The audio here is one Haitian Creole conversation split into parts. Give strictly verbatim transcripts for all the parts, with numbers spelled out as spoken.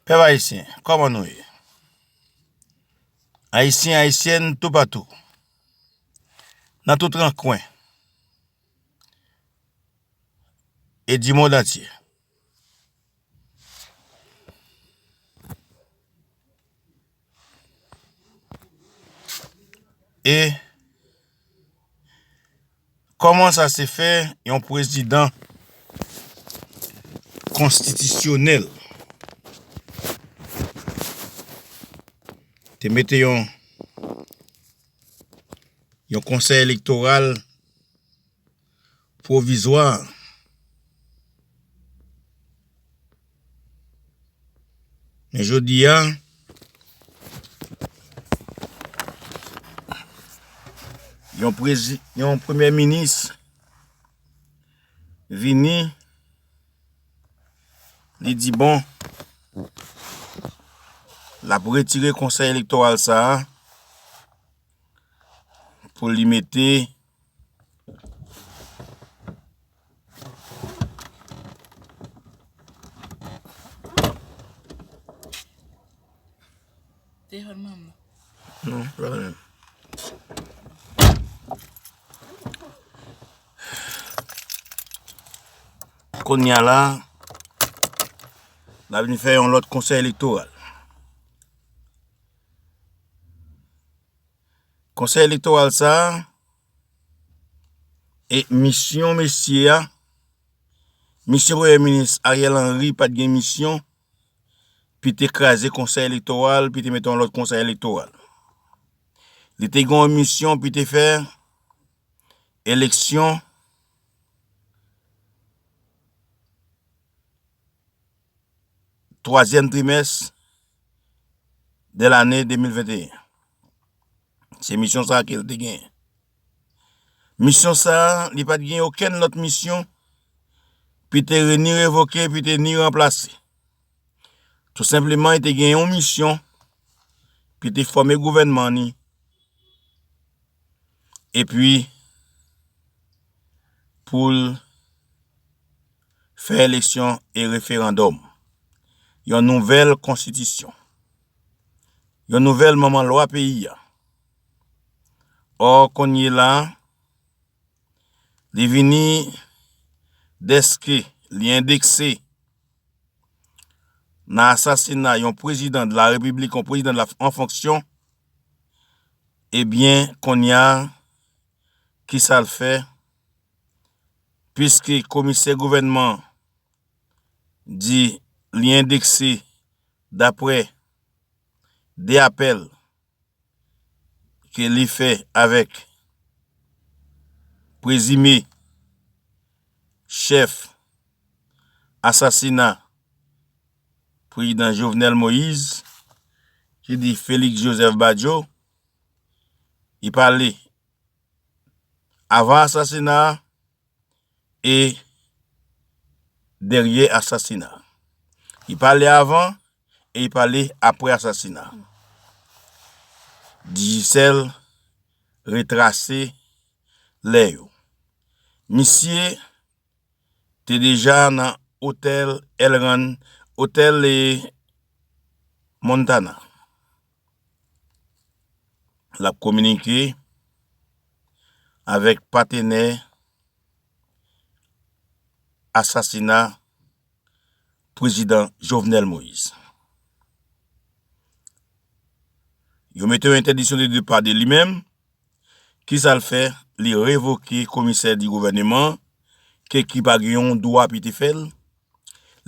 Pèp ayisyen, kòman nou ye? Ayisyen, ayisyèn, toupatou, nan tout rankwen e di mond antye. E kòman sa se fè yon prezidan konstitisyonèl te mete yon, yon konsèy elektoral pwovizwa. Men jodi a, yon prezi-, yon premye minis vini, li di, bon, l ap retire konsèy elektoral sa a pou li mete Te hòn manman. Non, pa la menm. Kounye a la, n a vin fè yon lòt konsèy elektoral. Konsèy elektoral sa a, e misyon mesye a, misyon Premye Minis Ariel Henry pa t gen misyon pou te kraze konsèy elektoral, pou te mete yon lòt konsèy elektoral. Li te gen yon misyon pou te fè eleksyon twazyèm trimès de lane de mil venteyen. Se misyon sa a ke l te genyen. Misyon sa a, li pa t gen okenn lòt misyon pou te re-, ni revoke, pou te ni ranplase. Tou senpleman, li te gen yon misyon pou te fòme gouvènman ni, epi pou l fè eleksyon e referandòm. Yon nouvèl konstitisyon. Yon nouvèl manman lwa peyi a. Ò, kounye la, li vini dèske li endekse nan asasina yon prezidan de la repiblik, yon prezidan de la, an fonksyon, ebyen, kounye a, ki sa l fè? Piske komisè gouvènman di li endekse daprè de apèl ke li fè avèk prezime chèf asasina prezidan Jovenel Moïse, ki di Félix Joseph Badio, li pale avan asasina a e dèyè asasina a. Li pale avan e li pale apre asasina a. Digicel retrase lè yo. Misye te deja nan otèl Elran, otèl, e, Montana. L ap kominike avèk patenè asasina prezidan Jovenel Moïse. Yo mete yon entèdiksyon de depa de li menm. Ki sa l fè? Li revoke komisè di gouvèneman, ke ki pa gen yon dwa pou te fè l.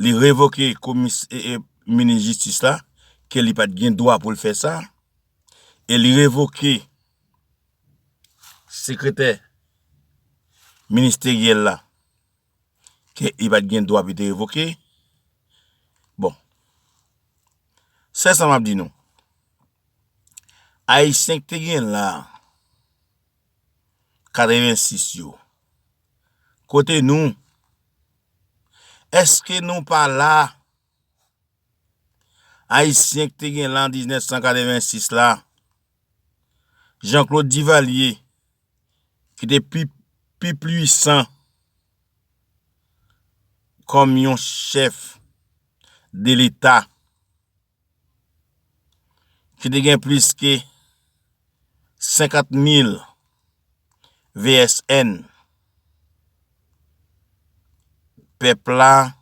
Li revoke komis-, e, e, minis jistis la, ke li pa t gen dwa pou l fè sa. E li revoke sekretè ministeryèl la, ke li pa t gen dwa pou te revoke. Bon. Se sa m ap di nou. Ayisyen ki te gen la, katrevensis yo. Kote nou? Èske nou pa la? Ayisyen ki te gen la an diznèf san katrevensis la, Jean-Claude Duvalier, ki te pi, pi pwisan kòm yon chèf de Leta, ki te gen plis ke senkant mil V S N, pèp la,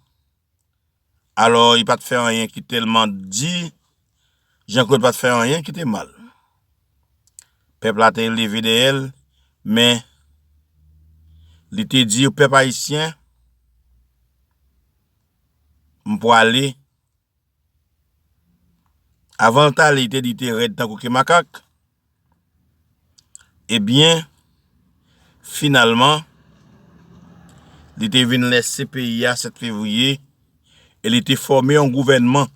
alò, li pa t fè anyen ki tèlman di, Jean Claude pa t fè anyen ki te mal. Pèp la te leve dèyè l, men li te di pèp ayisyen, m pwale. Avan l t ale, li te di te rèd tankou ke makak. Ebyen, finalman, li te vin lèse peyi a sèt fevriye e li te fòme yon gouvènman,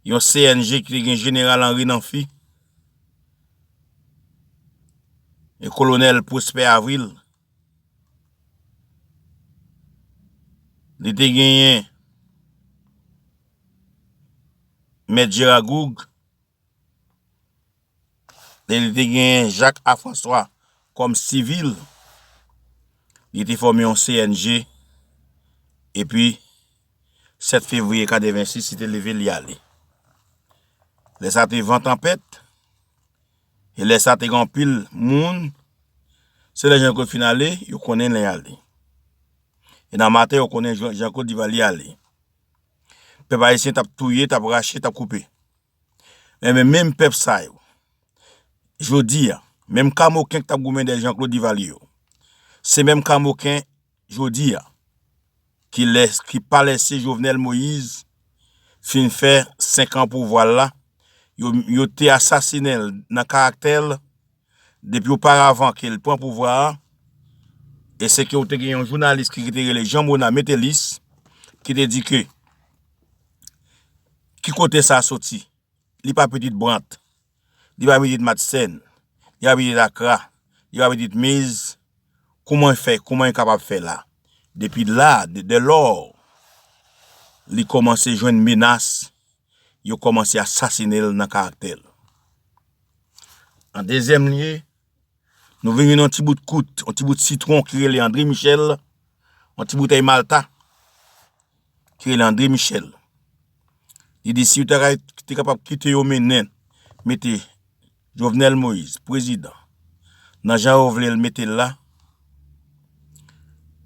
yon C N G ki te gen Jeneral Henri Namphy e Kolonèl Prosper Avril. Li te genyen Mèt Jera Goug, e li te genyen Jak A. Franswa kòm sivil. Li te fòme yon C N G, epi sèt fevriye katrevensis, li te leve, li ale. Lè sa te van tanpèt, e lè sa te gen anpil moun, se lè Jean Claude fin ale, yo konnen lè y ale. E nan maten, yo konnen Jean, Jean Claude Duvalier ale. Pèp ayisyen t ap touye, t ap rache, t ap koupe. Enben, menm pèp sa yo, jodi a, menm kamoken ki t ap goumen dèyè Jean Claude Duvalier yo, se menm kamoken jodi a ki lè, ki pa lèse Jovenel Moïse fin fè senk an pouvwa l la, yo, yo te asasinen l nan karaktè l, depi oparavan ke l pran pouvwa a, e se ke w te gen yon jounalis ki, ki te rele Jean Mona Metellus, ki te di ke, ki kote sa soti? Li pa pitit Brant, li pa pitit Madsen, li pa pitit Akra, li pa pitit Mez. Kouman fè, kouman yo kapab fè la? Depi la, de, de lò, li kòmanse jwenn menas, yo kòmanse asasinen l nan karaktè l. An dezyèm lye, nou vin jwenn yon ti bout kout, yon ti bout sitwon ki rele André Michel, yon ti boutèy Malta ki rele André Michel. Li di si yo ta ka, te kapab kite yo mennen, mete Jovenel Moïse, prezidan, nan jan yo vle l mete l la,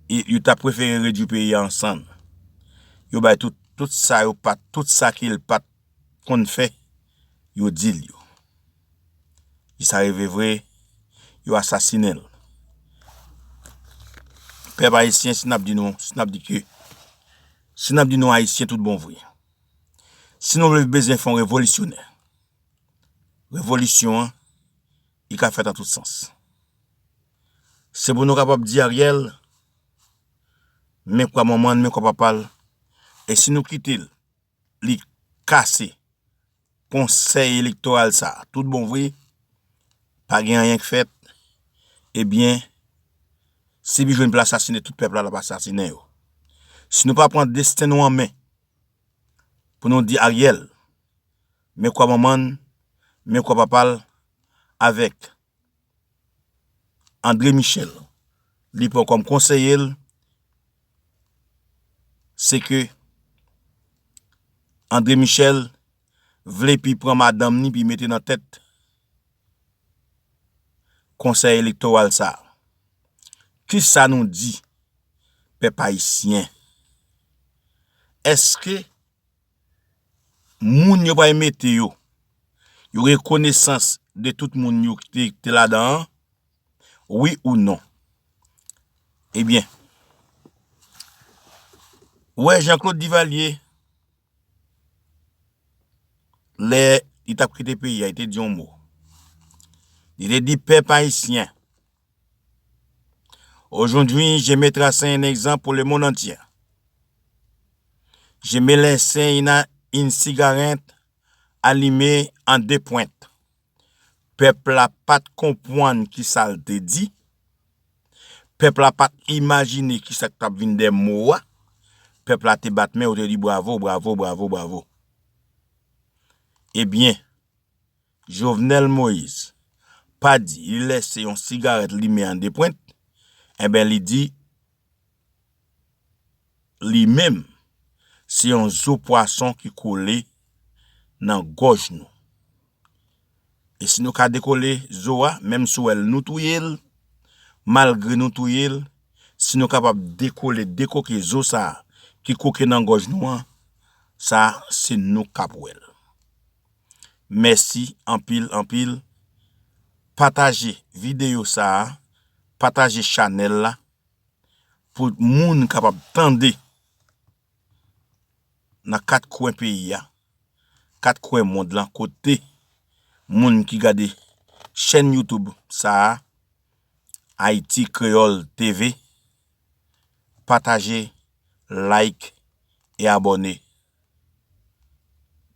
e yo ta prefere redui peyi a an sann. Yo bay tout, tout sa yo pa t, tout sa ke l pa t konn fè, yo di l yo. Li sa rive vre, yo asasinen l. Pèp ayisyen, si n ap di nou, si n ap di ke, si n ap di nou ayisyen tout bon vre, si nou vle bezwen fè yon revolisyonè, revolisyon an, li ka fèt an tout sans. Se pou nou kapab di Ariel, men kwa manman l, men kwa papa l, e si nou kite l, li kase konsèy elektoral sa a, tout bon vre, pa gen anyen k fèt, ebyen, si li jwenn pou l asasinen tout pèp la, l ap asasinen yo. Si nou pa pran desten nou an men, pou nou di Ariel, men kwa manman l, men kwa papa l, avèk André Michel, li pran kòm konseye l, se ke André Michel vle pi pran madanm ni pi mete nan tèt konsèy elektoral sa a. Kisa nou di, pèp ayisyen? Èske moun yo pral mete yo, yo gen konesans de tout moun yo ki te, te ladan an, wi ou non? Ebyen, ou wè Jean Claude Duvalier, lè li t ap kite peyi a, li te di yon mo. Li te di, pèp ayisyen, aujourd'hui, j'aimerais tracer un exemple pour le monde entier. J'aimerais laisser une, une cigarette allumée en deux pointes. Pèp la pa t konprann ki sa l te di. Pèp la pa t imajine ki sa k t ap vin dèyè mo a. Pèp la te bat men, yo te di bravo, bravo, bravo, bravo. Ebyen, Jovenel Moïse pa di li lèse yon sigarèt limen an de pwent, enben, li di li menm, se yon zo pwason ki kole nan gòj nou. E si nou ka dekole zo a, menm si w wè l nou touye l, malgre nou touye l, si nou kapab dekole, dekoke zo sa a ki koke nan gòj nou an, sa se nou k ap wè l. Mèsi anpil, anpil. Pataje videyo sa a, pataje chanèl la pou moun kapab tande nan kat kwen peyi a, kat kwen mond lan, kote moun ki gade chèn YouTube sa a, Ayiti Kreyòl T V, pataje, like e abòne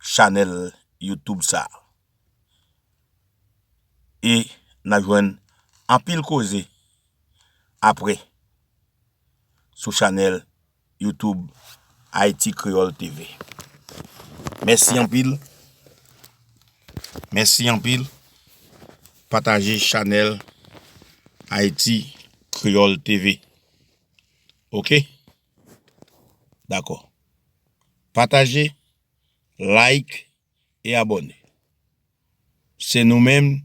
chanèl YouTube sa a. E n a jwenn anpil koze apre sou chanèl YouTube Ayiti Kreyòl T V. Mèsi anpil. Mèsi anpil. Pataje chanèl Ayiti Kreyòl T V. Oke? Dakò. Pataje, like e abòne. Se nou menm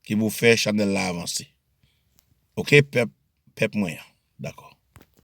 ki pou fè chanèl la avanse. Oke, pèp, pèp mwen an. Dakò.